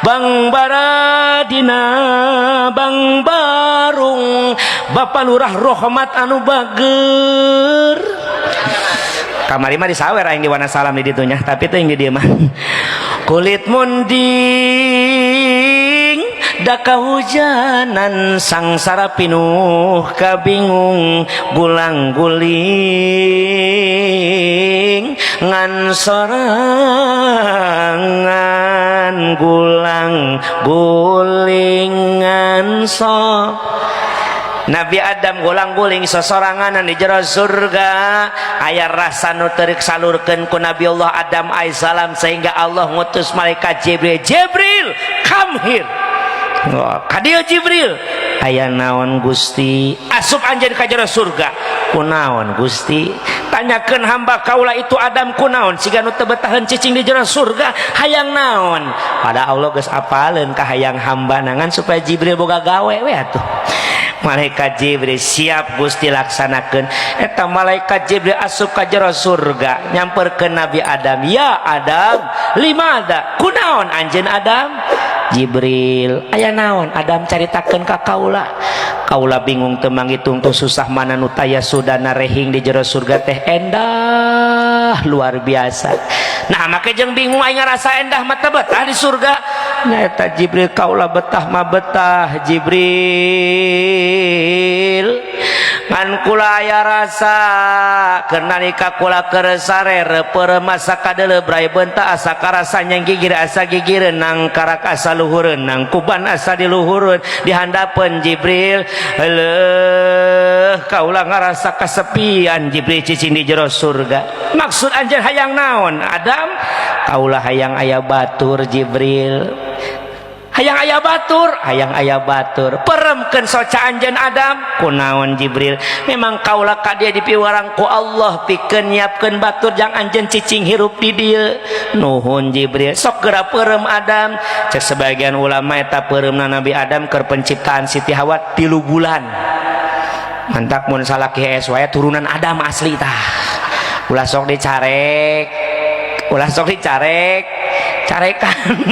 Bang Baradina, Bang Barung, Bapak Lurah Rohmat anu bager. Kamari mah disawer aing di Wanasalam di ditunya, tapi teu di dieu mah. Kulit munding da kahujanan, sangsara pinuh kabingung, gulang guling ngan sorangan, gulang guling ngan so. Nabi Adam gulang guling sosoranganan di jero surga, aya rasa nu teu salurkeun ku Nabi Allah Adam alaihissalam, sehingga Allah ngutus malaikat Jibril. "Jibril, come here." Wah, kadieu Jibril. "Aya naon, Gusti?" "Asup anjeun ka jero surga." "Kunaon, Gusti?" "Tanyakeun hamba kaula itu Adam, kunaon siga nu teu betaheun cicing di jero surga, hayang naon?" Pada Allah geus apaleun ka hayang hamba, nangan supaya Jibril boga gawe we atuh. Malaikat Jibril, "Siap, Gusti, laksanakeun." Eta malaikat Jibril asup ka jero surga, nyamperkeun Nabi Adam. "Ya Adam, limada?" "Kunaon anjeun, Adam?" "Jibril, aya naon, Adam? Caritakeun ka kaula. Kaula bingung teu manggitung tuh susah mana nu taya sudana rehing di jero surga teh endah luar biasa." Nah, make jeung bingung aing ngarasa endah mah teu betah di surga. Nya eta Jibril, kaula betah mah betah, Jibril, ngan kula aya rasa keur nalika kula keur sare peureum asa kadeuleu, beunta asa karasa nyang, gigir asa gigireun, nangkarak asa luhureun, nangkuban asa diluhureun dihandapeun. Jibril, heueuh, kaula ngarasa kasepian, Jibril, cicing di jero surga. "Maksud anjeun hayang naon, Adam?" "Kaula hayang aya batur, Jibril, hayang aya batur, hayang aya batur." "Peremkeun soca anjeun, Adam." "Kunaon, Jibril?" "Memang kaula ka dieu dipiwarang ku Allah pikeun nyiapkeun batur jang anjeun cicing hirup di dieu." "Nuhun, Jibril. Sok geura peureum, Adam." Cek sebagian ulama, eta peureumna Nabi Adam keur penciptaan Siti Hawa 3 bulan. Mantak mun salaki hees wae turunan Adam asli tah. Ulah sok dicarek, ulah sok dicarek carekan.